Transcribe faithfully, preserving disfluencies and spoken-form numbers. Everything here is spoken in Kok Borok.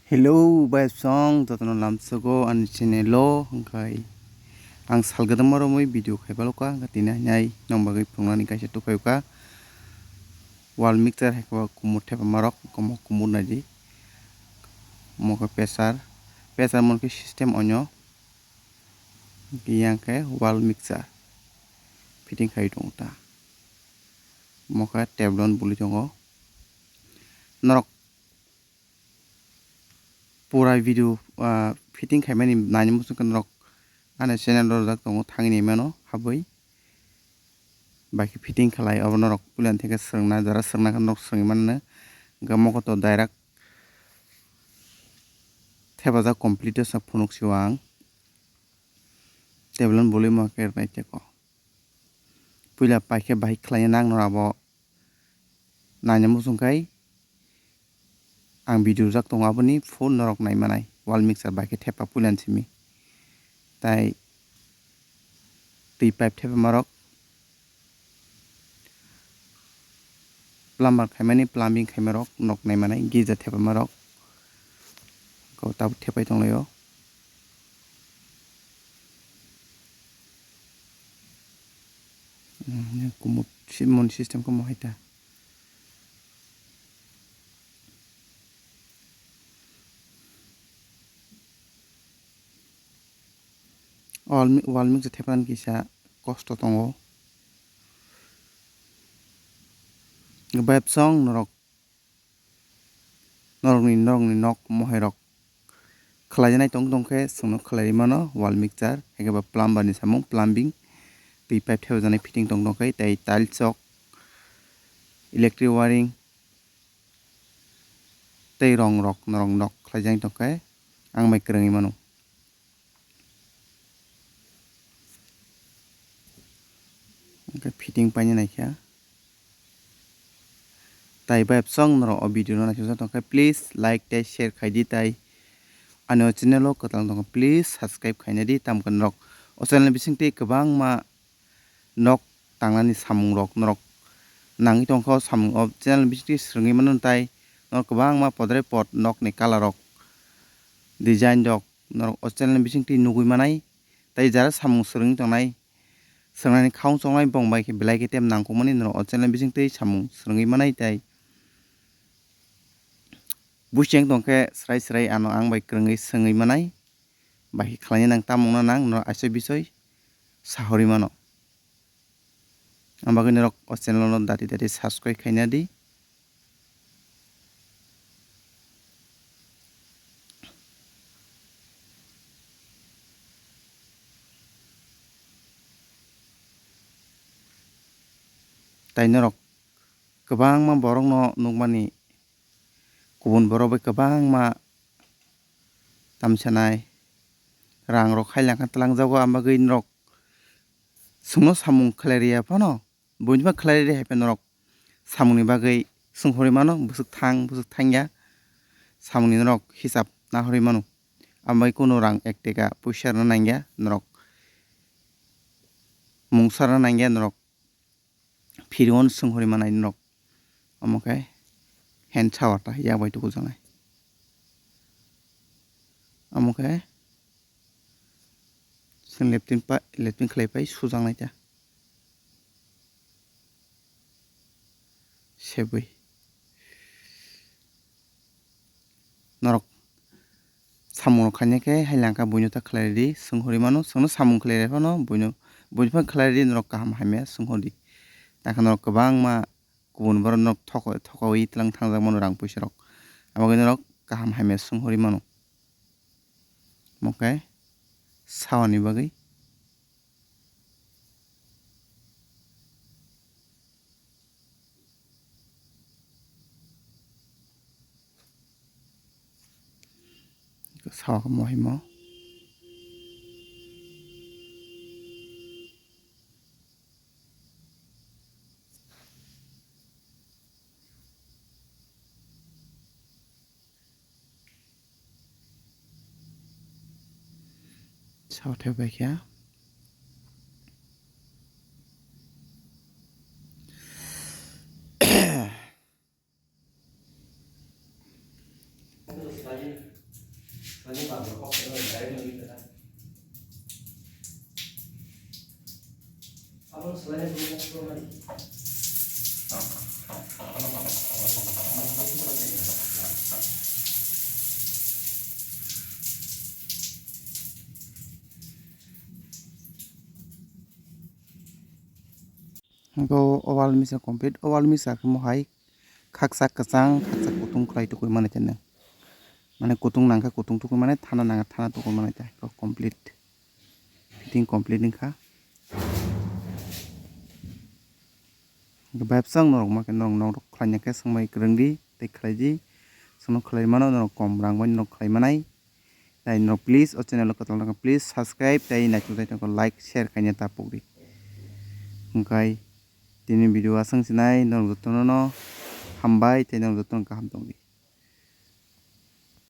Hello, bai song, jotono lamsogo ani channel o, hwnkhe ang sal kwdwma romwi video khai phalokha, hwnkhe tini hai nai nong bagwi phunuknani kaisa tubukha. Wall mixer hai khe kumut thepamarok, omo kumut naidi. Omo khe pressure, pressure omo khe system onyo. Yang khe wall mixer fitting khai tongo ta. Omo khe table on boli tongo. Norok pura video, ah, fitting khaimani naini muchungkhe norok ani channel o rwjak tongo, thangwi naimano habwi. Bai khe fitting khlai, obo norok puilani theke swrwngna, jara swrwngna khe norok swrwngwi mano. Hwnkhe mokol to direct thepajak complete o sa phunuk sio ang. Table on boli mo khe rwnai teko. Puila paikhe bahai khlaina nang norok abo naina muchung khai ang video rwjak tongo, aboni full norok nai manai wall mixer bai khe thepa puilani simi. Tai twi pipe thepamarok, plumber khaimani, plumbing khaimarok norok nai manai, geyser thepamarok kok tabuk thepai tonglaio. Hmm, kumut si-, mon system khe mohai ta. Wall mi-, wall mixer thepan kisa kosto tongo. Bai bwsong norok, norokni, norokni nok mohairok khlaijaknai tong tong khe chwngno khlaiwi mano wall mixer, haikhe ba plumber ni samung, plumbing, twi pipe thepajaknai fitting tong tong khe, tei tiles rok, electric wiring, tei rong rok norok nok khlaijaknai tong khe ang bai kwrwngwi mano. Hwnkhe fitting paina naikha. Tai bai bwsong norok o video no naisajak tongkhe, please like tei share khaidi, tai ani o channel o kwtal tongkhe, please subscribe khaina di. Tamkhe norok o channel bisingtwi kwbangma nok tangnani samung rok norok nangwi tongkha. O samung o channel bisingtwi swrwngwi mano, tai norok kwbangma podre pod nokni colour rok, design rok norok o channel bisingtwi nugwi manai. Tai jara samung swrwngwi tongnai, swngnani khaung chongnai bong bai khe belai khe tem nangkukmani norok o channel bisingtwi samung swrwngwi manai. Tai buicheng tongkhe srai srai ano ang bai kwrwngwi swngwi manai, bai khe khlaina nang, tamo wngna nang norok aisoi bisoi sahorwi mano. Ang bagwi norok o channel no dati dati subscribe khaina di. Tai norok kwbangma borokno nukmani, kubun borok bai kwbangma tamsanai, rang rok hai langkha twlangjago, ang bagwi norok chwngno samung khlai rwya phano, buini phano khlai rw hai phano norok samungni bagwi swnghorwi mano, bwswk thang, bwswk thangya, samungni norok hisab nahorwi mano. Ang bagwi kunu rang ek teka puisa rwna nangya norok, mungsa rwna nangya norok. Phirwino swnghorwi manai norok. Omo khe hand shower ta yak bai tukujaknai. Omo khe chwng latrine pa, latrine khlai pai sujaknai ta. Sebwi. Norok samung rok khaina khe hai langkha buino ta khlai rwdi, swnghorwi mano, chwngno samung khlai rw phano buino, buino phano khlai rwdi, norok kaham hamya swnghordi. Takhe norok kwbangma kubun borok norok thoko-, thokaui twlang thangjak mano rang puisa rok. Abo khe norok kaham hamya swnghorwi mano. Omo khe sawa ni bagwi. Sawa khe mohimo. Sawa thai bai khe. Hwnkhe o wall misa complete, o wall misa khe mohai khaksa kwchang, khaksa kutung khlai tukui mani tene. Mane kutung nangkha, kutung tukui mani, thana nangkha, thana tukui mani ta. Complete. Fitting complete wngkha. Hwnkhe bai bwsang norok ma khe norok, norok khlaina khe swngbai kwrwng di tei khlai di. Chwngno khlai mano, norok kom rang bai norok khlai manai. Tai norok please o channel o kwtal nangkha, please subscribe tei naitok tei tongkha like share khaina ta pokdi. Hwnkhe tini video aswng sinai, norok jotono no hambai tei norok jotono kaham tongdi.